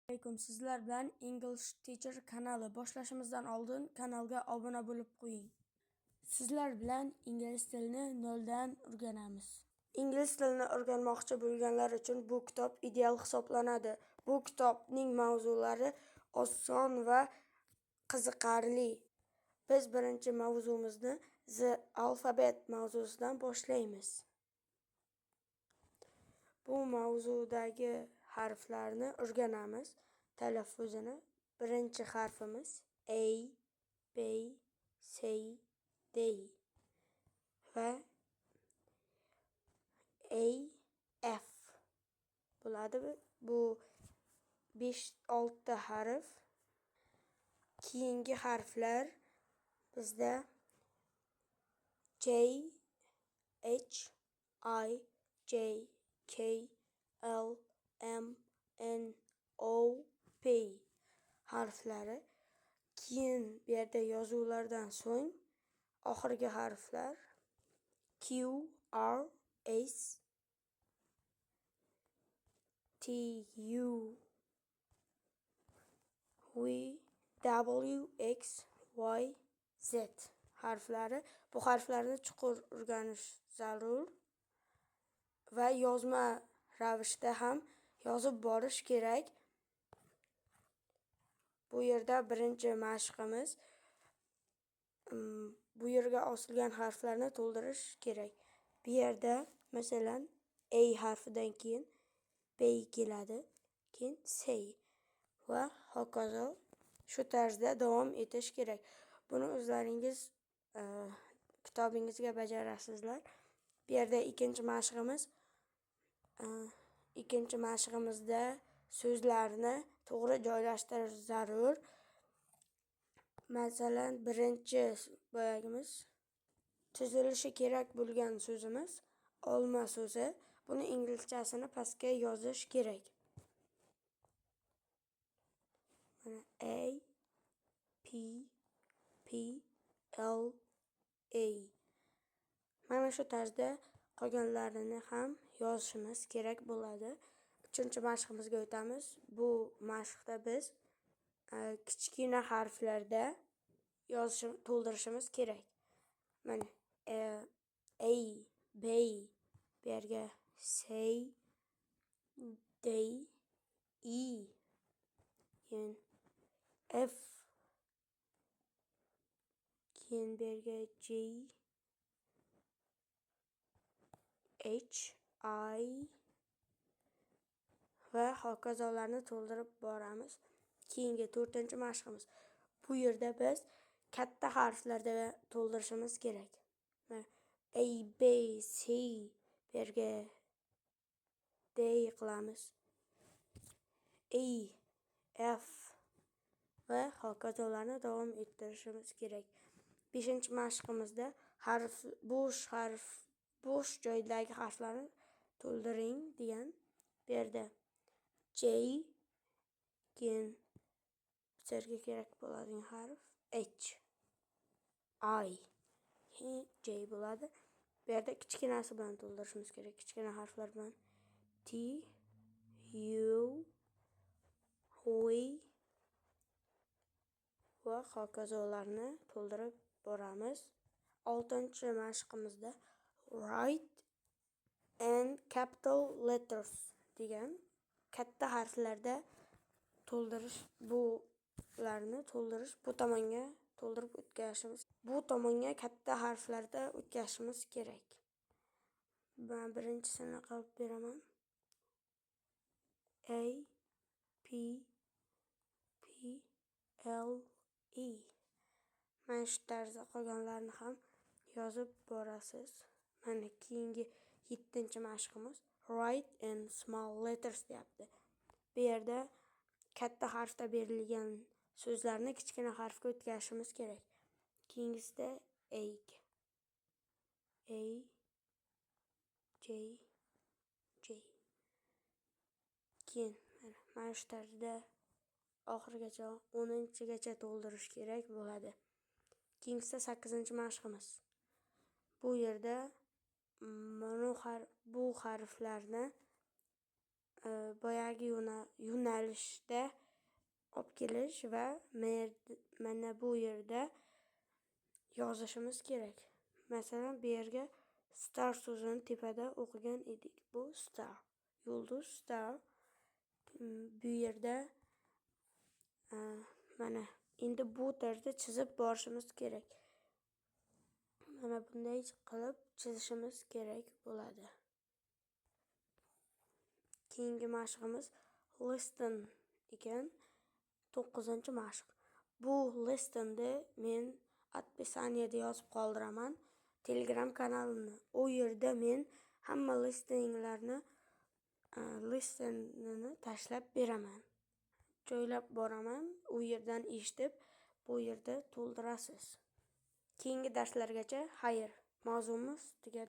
Alaykum. Sizlar bilan English Teacher kanali. Boshlashimizdan oldin kanalga obuna bo'lib qo'ying. Sizlar bilan ingliz tilini noldan o'rganamiz. Ingliz tilini o'rganmoqchi bo'lganlar uchun bu kitob ideal hisoblanadi. Bu kitobning mavzulari oson va qiziqarli. Biz birinchi mavzumizni The Alphabet mavzusidan boshlaymiz. Bu mavzudagi harflarni o'rganamiz, talaffuzini. Birinchi harfimiz A, B, C, D va A, F bo'ladi. Bu 5-6 ta harf. Keyingi harflar bizda J, H, I, J, K, L, M, N, O, P harflari. Keyin bu yerda yozuvlardan so'ng oxirgi harflar Q, R, S, T, U, V, W, X, Y, Z harflari. Bu harflarni chuqur o'rganish zarur va yozma ravishda ham yozib borish kerak. Bu yerda birinchi mashqimiz bu yerga osilgan harflarni to'ldirish kerak. Bu yerda masalan A harfidan keyin B keladi, keyin C va hokazo shu tarzda davom etish kerak. Buni o'zlaringiz kitobingizga bajarasizlar. Bu yerda ikkinchi mashqimizda so'zlarni to'g'ri joylashtirish zarur. Masalan, birinchi boyagimiz tuzilishi kerak bo'lgan so'zimiz olma so'zi. Buni inglizchasini pastga yozish kerak. Mana A, P, P, L, A. Mana shu tarzda qolganlarini ham yozishimiz kerak bo'ladi. Uchinchi mashqimizga o'tamiz. Bu mashqda biz kichkina harflarda yozishim to'ldirishimiz kerak. Mana A, B, bu yerga C, D, E, keyin F, keyin bu yerga G, H, I va hokazolarni to'ldirib boramiz. Keyingi to'rtinchi mashqimiz. Bu yerda biz katta harflarda to'ldirishimiz kerak. A, B, C, bu yerga D qilamiz. E, F va hokazolarni davom ettirishimiz kerak. Beshinchi mashqimizda harf bo'sh joydagi harflarni to'ldiring degan. Bu yerda J, keyin bizlarga kerak bo'ladigan harf H, I, keyin J bo'ladi. Bu yerda kichkinasi bilan to'ldirishimiz kerak, kichkina harflar bilan. T, U, V va hokazolarni to'ldirib boramiz. Oltinchi mashqimizda "Write in capital letters" degan, katta harflarda to'ldirish, bularni to'ldirish, bu tomonga to'ldirib o'tkazishimiz, bu tomonga katta harflarda o'tkazishimiz kerak. Man birinchisini qilib beraman. A, P, P, L, E. Mana shu tarzda qolganlarini ham yozib borasiz. Mana keyingi yettinchi mashqimiz "Write in small letters" deyapti. Bu yerda katta harfda berilgan so'zlarni kichkina harfga o'tkazishimiz kerak. Keyingisida egg. A, J, J. Keyin mana shu tarzda oxirigacha, 10-gacha to'ldirish kerak bo'ladi. Keyingisida sakkizinchi mashqimiz. Bu yerda mana bu harflarni boyagi yo'nalishda olib kelish va mana bu yerda yozishimiz kerak. Masalan, bu yerga star so'zini tepada o'qigan edik. Bu star, yulduz, star. Bu yerda mana endi bu tarzda chizib borishimiz kerak. Mana bunday qilib chizishimiz kerak bo'ladi. Keyingi mashqimiz listen ekan. 9-mashq. Bu listenni men описание da yozib qoldiraman. Telegram kanalimni. U yerda men hamma listeninglarni, listenini tashlab beraman. Joylab boraman. U yerdan eshitib, bu yerda to'ldirasiz. Keyingi darslargacha xayr. Mavzumiz tugadi.